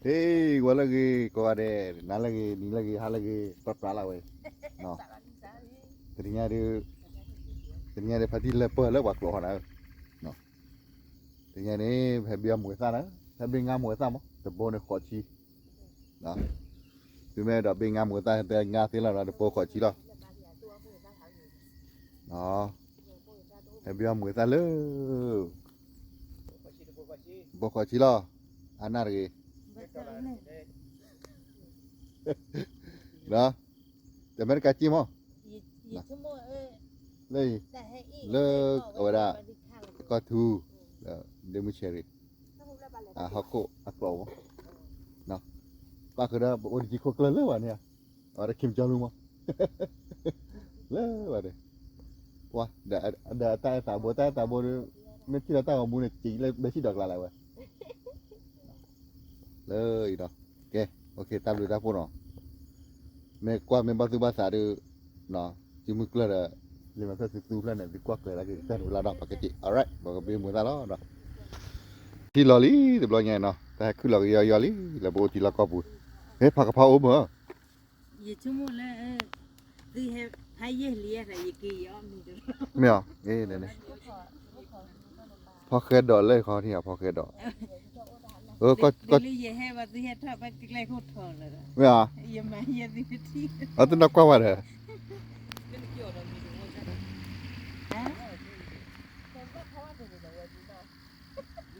ဟ့ၣ် ဂီၤလၢအဂ့ၤ ကိးဂၤဒဲး, နၤလၢအဂ့ၤ နံၤလၢအဂ့ၤ ဟါလၢအဂ့ၤ ပြးပြးလၢဝဲ, တနံၤညါဒုး တနံၤညါဒုး ဖါတံၢ်လၢပၢၢ်လၢပှၤကျိာ်ဃီနၤဧၢ, တနံၤညါန့ၣ် ဟဲဘ့ၣ်အီၣ်မူၤသၣ်နၤ, ဟဲဘ့ၣ်ငါမူၤသၣ်မး တဘိန့ၣ်ဃိးဆံ, သုမ့ၢ်အဲၣ်ဒိးဘ့ၣ်ငါမူၤသၣ် ဟဲတဲငါသ့လီၤဒီး တဘိဃိးဆံလီၤ, ဟဲဘ့ၣ်အီၣ်မူၤသၣ်လၢ တဘိဃိးဆံလီၤ, အါနၢ်တဂ့ၤ ဒီး တမ့ၢ်တကးက့ၢ်မး, လၢ လၢအဝဲဒၣ် ကီၢ်ထူ ဒီး ဒ့မုၢ်ဆဲးရံၤ အဟီၣ်ခိၣ်အကျိာ်မး, ဘၣ်ဃုာ်ဒီး ပအိၣ်တကံၢ်ခိၣ်ကျၢၢ်လၢဝဲန့ၣ်, အဝဲဒၣ်ခံပကၠီလူမး လၢဝဲန့ၣ်, ပှၤ ဒီးအတၢ်အဲၣ်သးဘိ တၢ်အဲၣ်သးဘိဒီး မ့ၢ်ထံၣ်ဒီးတၢ်ဂီၤမူန့ၣ် စံးလၢဘဲဆံၣ်ဒီးကျါလၢဝဲ လၢအံၤဒီး ကဲ တၢ်ဘျုးတၢ်ဖှိၣ်နီၤ, မ့ၢ်ကွၢ်မ့ၢ်ဘၣ်သူၣ်ဘၣ်သးဒီး စုမုၢ်ကျၢၢ်ဒီး လံာ်မဲာ်ဖျၢၣ်သုသူဖျၢၣ်န့ၣ် သုကွၢ်ကျဲၤလၢက့ၤတၢ်တဝံၤလၢဒီး ပက့ၤ alright ပကဘ့ၣ်မူၤသၣ်လီၤဒီး ထံလီၤလံ တဘျီညါအံၤနီၤ တၢ်ဟဲခုၣ်လီၤကယီယီလံ လၢပအိၣ်တံၢ်လီၢ်ကီၢ်ပူၤ, ဟဲဖးကဖီအိၣ်မး ယဆိကမိၣ်လၢ သုဟဲဖးယဲၢ်လံယဲၢ်သး ယက့ၤယအီၣ်မ့ၤတလီၢ်, မ့ၢ်အီၤ ဖီဃဲဒိးလၢခီထံၣ် ဖီဃဲဒိး, ဒ်လၢယဟဲဝဲသုဟဲထီၣ်ဘၣ်ကျဲခိၣ်ထီၣ်လီၤ, မ့ၢ်အီၤ, ယမၤယဲၢ်သုတထံၣ်, အတနီၢ်ကွၢ်ဝဲဒီး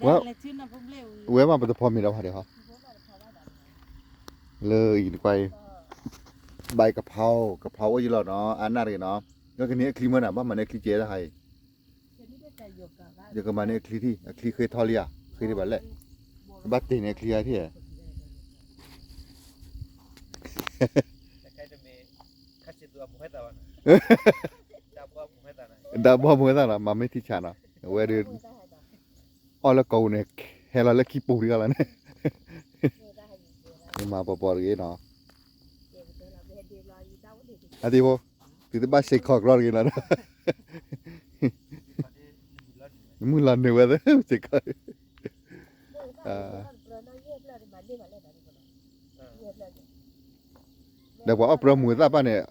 ဝဲ ဝဲမးပတဖီမ့ၤဒီးဖးဒံးဟီ, လၢအံၤနကွၢ်အံၤ ဘၣ်ကဖီ ကဖီအိၣ်ယံၤလီၤနီၤ အါနၢ်တဂ့ၤနီၤ, ယကန့ၢ်အချံမ့ၢ်နၤ ဘၣ်မၤန့ၢ်အချံကဲတၢ်ဟါအံၤ, ယကမၤန့ၢ်အချံထံၣ် အချံဃ့ထီလံဧါ ဃ့ဒံးဘၣ်လဲၣ်, ဘၣ်တ့ၢ်န့ၢ်အချံဟါထံၣ် ဒၣ်ဘီမူၤဝဲသၣ်နီၤ အဝဲဒၣ် အီၣ်လၢကိာ်ပူၤန့ၣ် ဟဲလီၤလၢခံပူၤဒံးလီၤန့ၣ်, မၤပီၤပီၤတဂ့ၤနီၤ, အသ့ၣ်ဖိ သုတဘၣ်စ့းခီၣ်ကြီတဂ့ၤနီၤ, မုၢ်လီၤနုာ်ဝဲသ့ၣ် စ့းခီၣ် ဒီးပှၤအီၣ်ပြၢမူၤသၣ်ဘၣ်န့ၣ်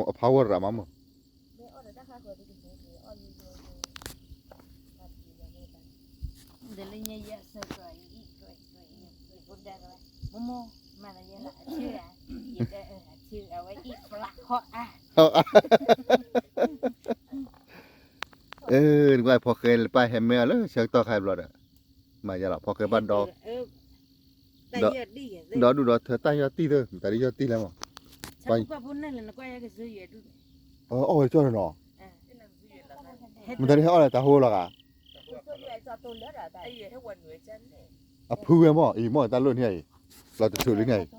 အဖးဝဲရၤမးမး, ဒီးလၢညါယဲအဆၢကတီၢ် ယအံၣ်ကျဲးကျဲး ယဖိဒါကဝဲ မိၢ်မိၢ် မၤသးယဲလၢအဆၢဧါ, ယတဲအၢအဆၢ အဝဲအံၣ်ဖျးဟီၣ်အါ, အၢ နကွၢ်ဖီဃဲလၢပၢ်ဟဲမဲအီၤလၢဆၢကတီၢ်ခါဘျီဒီး မၤယါလီၤ ဖီဃဲဘၣ်ဒီ ဒီဒူၣ်ဒီထၢတၢ်ယီၢ်တံၢ်သၢ မတၤဒ်ယီၢ်တံၢ်လဲၣ်မး, အီၣ်ဝဲကၠီၢ်နီၤ, မတၤဒ်ဟဲအီၣ်လၢတၢ်ဟိလီၤဂၤ, အဖုဝဲမး အံၤမ့ၢ်တၢ်လိၣ်န့ၣ်အံၤ, လီၤတထုးလံန့ၣ်အံၤ,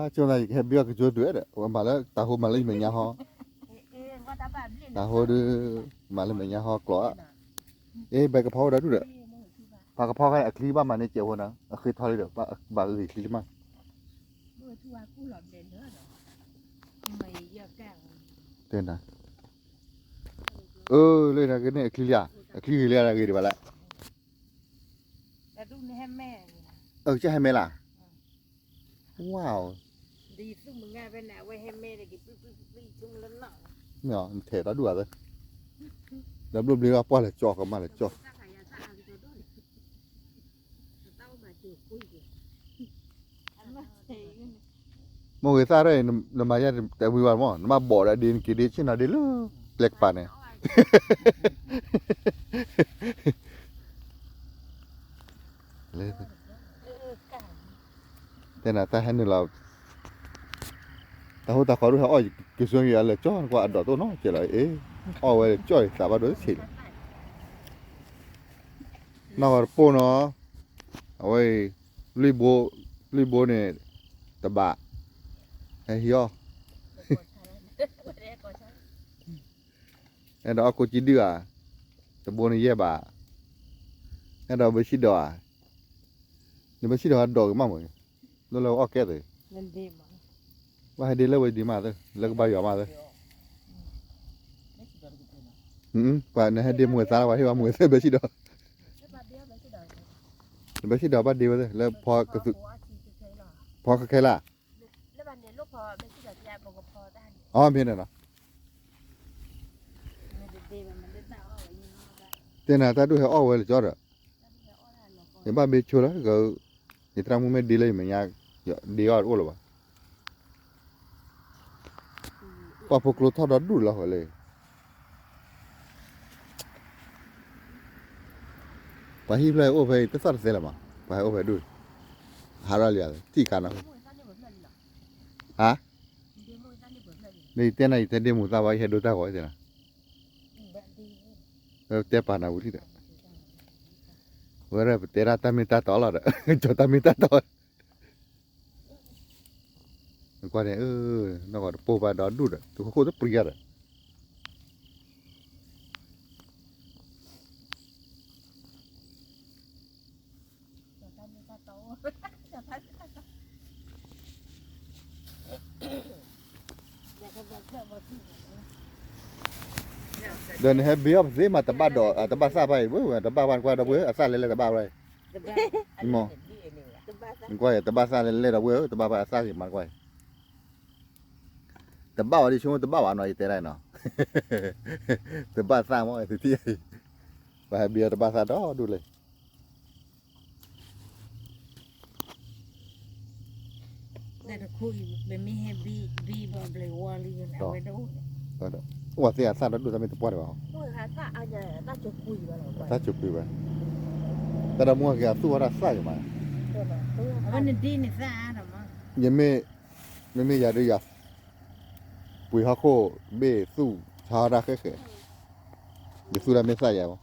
အဆိနၤယကဟဲဘံအီၣ်ကကၠိတုၤဒီး မၤလၢတၢ်ဟိမၤလၢယမဲာ်ညါဟီ, တၢ်ဟိဒုး မၤလၢမဲာ်ညါဟီကျိးဧါ, အ့ ဘဲကဖီအိၣ်ဒီဒူၣ်ဒီး, ဖးကဖီခါအချံဘၣ်မၤန့ၢ်ကဲးဖိနၤ အဃ့ထီလံဒီး ဘၣ်ဂ့ၤချံလံမး, တဲနၤ, အၢ လၢနကန့ၢ်အချံလံဧါ, အချံဂ့ၤလံဧါ ဂ့ၤဒံးဘၣ်လဲၣ်, အကစၢ်ဟဲမဲလၢ်, ဝါ, မ့ၢ်ထဲးတၢ်ဒူၣ်ဘၣ်သၢ, ဒီးဘျိဘျ့ဘၣ်ပှၢ်လဲၤကၠီၣ်ကမၣ်လဲၤကၠီၣ် မိၢ်ဂ့ၤသၣ်ရဲၣ် နမၤယါတဝံၤဘၣ်မး နဘၣ်ဘီးဒီးဒ့နက့ၤဒ့ဆ့ၣ်နီၤဒ့လၢ ကျဲကပၤန့ၣ် တဲနၤတၢ်ဟဲနုာ်လီၤ တၢ်ဟိတၢ်ဃီဒိၣ်ဟဲအီၣ်က့ၤဆိယၤလဲၤကၠီၣ်ကွၢ်အဒိးတိၢ်နီတစဲးလီၤ အ့ အီၣ်ဝဲကၠီၣ်အံၤသးဘၣ်ဒိဆံးလီၤ နီၢ်ဂီၤတပိၢ်နီၤ အဝဲအံၤ လွံၢ်ဘိ လွံၢ်ဘိန့ၣ် တဘး ဟဲဟံးအီၣ် အဲၣ်ဒိးအီၣ်ကိးကံဒုၣ်ဧါ တဘိန့ၣ်ယဲၢ်ဘး အဲၣ်ဒိးဘၢဆံၣ်ဒီးဧါ နဘၢဆံၣ်ဒီးဟးဒိးက့ၤမးမး လၢလၢအီၣ်ကဲသ့ ဘၣ်ဟဲဒ့လၢဝဲဒံးမးသ့ လၢကဘၣ်ယွၤမးသ့ န ပှၤနဟဲဒ့မုာ်သးလၢပှၤဟ့ၣ်ဝဲမုာ်သ့ဘဲဆံဒီး, ဘဲဆံဒီးဘၣ်ဒ့ဝဲသ့ၣ်လၢဖီကသုး, ဖီခဲခဲလၢာ်, အမ့ၢ်န့ၣ်လီၤ, တဲနၤတၢ်ဒိၣ်ဟဲအီၣ်ဝဲလၢကၠီဒီး, ယဘၣ်မ့ၢ်ဆိလၢ, ယသရၣ်မုၣ်မ့ၢ်ဒ့လၢယမဲာ်ညါ, ဒ့အီၣ်တအိၣ်လၢၤဘၣ်. ပှၤဖိကျိထီၣ်ဒီဒူၣ်လီၤဃီလၢ ပှၤဟံၣ်ဖျၢၣ်အိၣ်ဖဲအံၤ တသီၣ်တသဲလၢၤမး, ပှၤဟဲအိၣ်ဖဲဒူၣ်, ဟးထီၣ်လံ, ထံၣ်ခါနီၤ, ဟါ, နတဲနၤယတဲဒ့မုာ်သးဘၣ် ယဟဲဒိတၢ်ဂီၤတဲနၤ, တဲပာ်နၤဝံၤလံဒီး, ဝဲဒၣ်ပတဲဒၣ်တၢ်မ့ၢ်တၢ်တီလီၤဒီး, ကၠီတၢ်မ့ၢ်တၢ်တီ နကွၢ်န့ၣ်, နီၢ်ဂီၤတပိၢ်ဘၣ်ဒီဒူၣ်ဒီး သုးခိၣ်တပျံၤဂၤဒီး, ဒီးနဟဲဘ့အီၣ်ပသ့မး တဘၣ်ဒီး တဘၣ်သၣ်ဘၣ်အံၤ, တဘၣ်ဘၣ်နကွၢ်ဒီပုၢ်ဝဲၢ် အသၣ်လဲၤလဲၤတဘၣ်ဘၣ်အံၤ, နကွၢ်အံၤ တဘၣ်သၣ်လဲၤလဲၤဒီပုၢ်ဝဲၢ် တဘၣ်ဘၣ်အသၣ်ဂ့ၤမးနကွၢ်အံၤ, တဘၣ်ဝဲဒ်ဆိကမိၣ်တဘၣ်ဘၣ်နီၤ ယတဲဒၣ်နီၤ, တဘၣ်သၣ်မး သုထံၣ်အံၤ, ပှၤဟဲဘ့အီၣ်တဘၣ်သၣ်ဒီဒူၣ်လၢ အိၣ်ဝဲသ့ၣ်အသၣ်ဒီဒူၣ်တၢ်မ့ၢ်တပှၢ်တဘၣ်, အသၣ်ဆိကွံာ်ဘၣ်, တၢ်ဒီမါက့ၤအသူၣ်ဝဲဒၣ်သၣ်ယမး, ယမ့ၢ်, မ့မ့ၢ်ယၤဒုးယၤ, ပှ့ၤဟီၣ်ခိၣ်ဘ့ၣ်သူၣ်ဆါတၢ်ဃဲဃဲ, ယသူၣ်တၢ်မ့ၢ်သၣ်ယၤမး,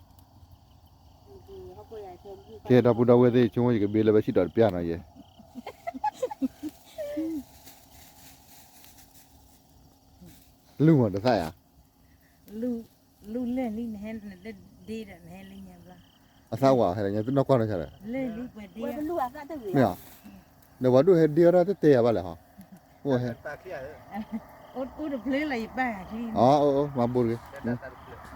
ကဲဒီပုၢ်ဒီဝဲၢ်သ့ၣ် ဆိကမိၣ်ယကဘ့လၢဘဲဆံးဒီးတပျၢ်နီၤယဲ လူၢ်မးတသၣ်ယၤ, လူၢ်လဲၣ်လံ နဟဲနဒ့ဒီးနဟဲလၢညါဘျီ, အသၣ်ဝဲဟဲလၢညါ တနီၢ်ကွၢ်နီၢ်ဆါဒီး, မ့ၢ်, ဒီးပှၤဒိၣ်ဟဲဒ့အီၣ်ဒၣ်တတဲယၤဘၣ်လဲၣ်ဟီ, အိၣ်ဟဲ, အိၣ်တဖျၢၣ်လီၤယပၢ်, အိၣ်အိၣ်မၤဘိတဂ့ၤ,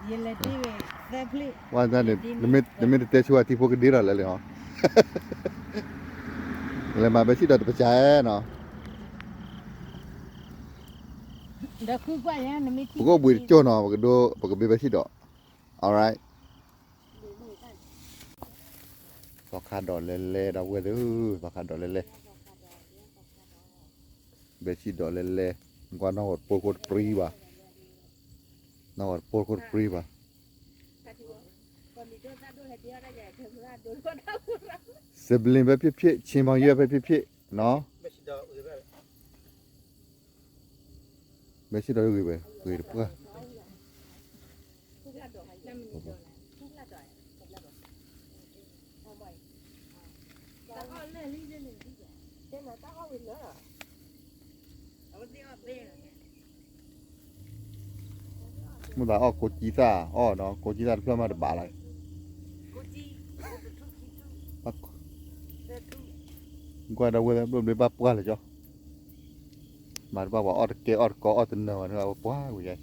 ယလဲၤဒ့ဝဲသၢဖျၢၣ်, ဝဲန့ၣ်, နမ့ၢ်တတဲဆိဝဲထံဖိကဒ့ထီၣ်လၢာ်လံဟီ, လဲၤမၤဘဲဆံးဒီးတပစၢ်နီၤ ပကအိၣ်ဘှံးတကၠိၢ်နီၤ ပကဒိ ပကဘ့ဘဲဆံးဒီး, alright, သီခါဒီးလဲၤလဲၤဒီပုၢ်ဝဲၢ်သ့ၣ်, သီခါဒီးလဲၤလဲၤ, ဘဲဆံးဒီးလဲၤလဲၤ, ကွၢ်နီၢ်ဂီၤတပိၢ်ခိၣ်တပြံဘၣ်, နီၢ်ဂီၤတပိၢ်ခိၣ်တပြံဘၣ်, စဘျ့ပဲဖြစ်ဖြစ် ချင်းမောင်ရွက်ပဲဖြစ်ဖြစ်နော်, ဘဲဆံးဒီးဂ့ၤဝဲ, ဂ့ၤတပှၢ်, မ့ၢ်သးအီၣ်ကိးကံသၣ် အီၣ်နီၤ ကိးကံသၣ်တဖျၢၣ်မးတဘၣ်လီၤ, ကွၢ်ဒီပုၢ်ဝဲၢ်သ့ၣ် ဘျိဘျ့ဘၣ်ပှၢ်လၢာ်ကၠီ, မၤတဘၣ်ပှၤအီၣ်တကဲအီၣ်တကီအီၣ်တနၢၤဘၣ်န့ၣ် ပှၢ်ဝဲယါအံၤ,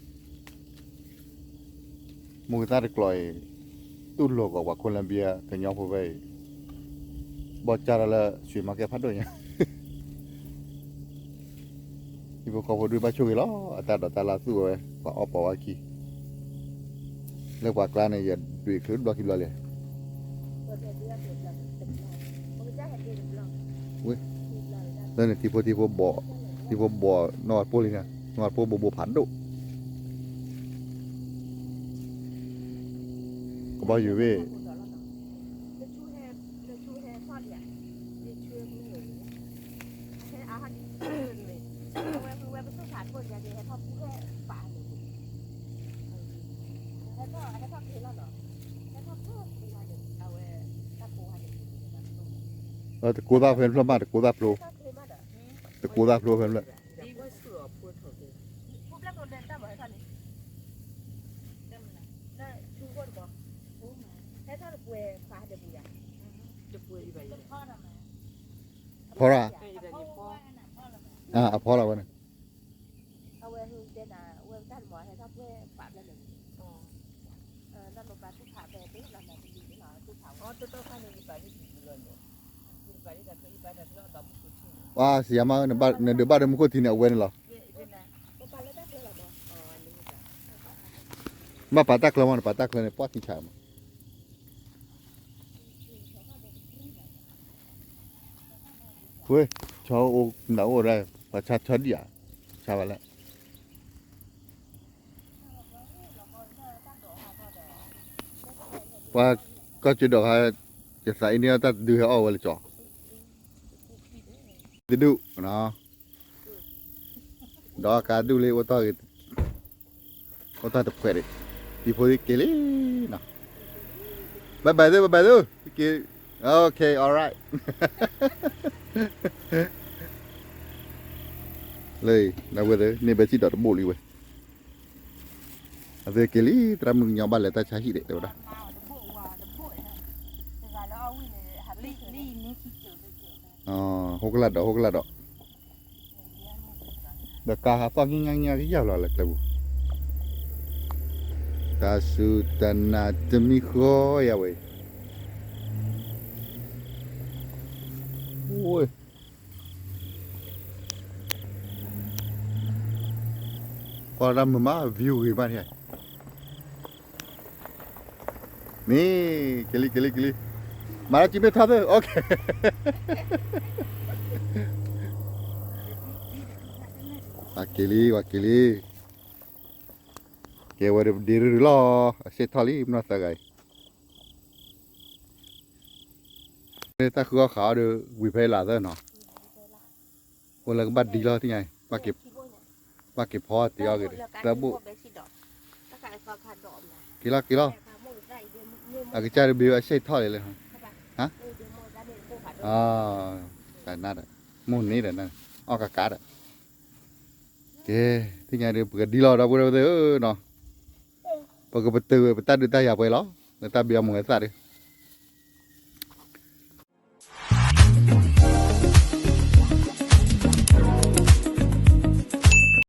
မုၢ်ကသၣ်တကျိၤအံၤ, တူၢ်လိာ်ကီးပှၤ Colombia ကညီဖိဖဲအံၤ, ဘီၣ်ကၢ်ထီၣ်လၢ ရွှေmarket ဖးဒိၣ်ညါ ဟံၣ်ဖိဃီဖိဒုးဘၣ်ဆိၣ်ဂ့ၤလီၤ အတၢ်ဒိးတၢ်လၢသူၣ်ဝဲ ပှၤအီၣ်ပီဝဲခံ, လၢပှၤကျါန့ၣ် ယဒွံးချုးတဘျီခံဘျီလဲၣ်, ဝဲ, လၢန့ၣ်ထံဖိထံဖိဘီၣ်, ထံဖိဘီၣ်နီၢ်ပိၢ်လံန့ၣ် နီၢ်ပိၢ်ဘိဘိဖးဒိၣ်, ကဘီယူၤဝဲ တကိးသၣ်ဖဲဖျၢၣ်မး တကိးသၣ်ဖျိ, တကိးသၣ်ဖျိဖဲဖျၢၣ်, ဖီရၣ်, အဖီလီၤဝဲန့ၣ်, အဝဲတဲနၤ ဝဲတၢ်တမီၤဟဲထီၣ်ပှဲၤပာ်ဘျဲၣ်န့ၣ်, ဝါ စံယမါ နဒုးဘၣ်ဒီးမူခိၣ်ထံန့ၣ် အဝဲန့ၣ်လီၤ. ဘၣ်ပာ်တၢ်ချၢမး နပာ်တၢ်ချၢန့ၣ် ပှၢ်ခံဆးမး. ဝဲ ဆီအိၣ်နအိၣ်ဒၣ် ပှၤဆါဆီဒံၣ်ဧါ, ဆါဝဲလဲၣ်. ပှၤကီၢ်စ့ဒီးခါ ယသးအံၤန့ၣ်တၢ်တဒုဟဲအီၣ်ဝဲလၢကၠီ, တဒု, ဒီးကါဒုလံ အိၣ်တ့ၢ်တဖှဲးဒံး, တံၤဖိသံက့ၤလံနီၤ, ဘၣ်ဘၣ်သု ဘၣ်ဘၣ်သု, က့ၤ, okay, alright. လၢ နဝဲသ့ၣ် န့ၢ်ဘဲစံၣ်ဒီးတဘိၣ်လံဝဲ, အသုက့ၤလံ သရၣ်မုၣ်ကညီဘၣ်လဲၤတၢ်ဆါဟံၣ်ဒံး တဲဝဲဒၣ်. ဟိကလၢ်ဒီး ဟိကလၢ်ဒီး, ဒီးကါဟးသီၣ်ကညါကညါကယၢ်လီၤလၢကျဲပူၤ, တၢ်စူၢ်တၢ်နာ်တမံၤဃီယၤဝဲအံၤ, အိ ကွၢ်တၢ်မုာ်မး view ဂ့ၤမးန့ၣ်, မ့ၢ် က့ၤလံ က့ၤလံ က့ၤလံ, မၤလၢကံမ့ၢ်ထီၣ်သၢ okay. ဝဲက့ၤလံ ဝဲက့ၤလံ, ကဲဝဲဒၣ်ဒ့ရူၢ်လီၤ, အစ့ၣ်ထီၣ်လံ မနီၢ်သၢဂၤအံၤ တၢ်ဃုအီၣ်ဃာ်အီၣ်ဒီး ဝံၤဖဲလၢ်သၢနီၤ, အိၣ်လၢကဘၣ်ဒံလီၤ သ့ၣ်ညါအံၤ, ဘၣ်က့ၤဖီတ့ၢ်အီၣ်က့ၤဒီး သၢဘိၣ်, က့ၤလီၤ က့ၤလီၤ, အကစၢ်တဘ့ၣ်အစ့ၣ်ထီၣ်လံလၢ, တၢ်နါဒီး မိၢ်န့ၣ်ဒီး အီၣ်ကကးဒီး, ကဲ သ့ၣ်ညါဒီး ပကဒံလီၤဒီပုၢ်ဝဲၢ်သ့ၣ်ဧၢနီၤ, ပကပတုာ်ဝဲပတၢ်ဒုးတၢ်ယၤပှဲၤလီၤ, လၢတၢ်ဘံအီမူၤဝဲသၣ်ဒီး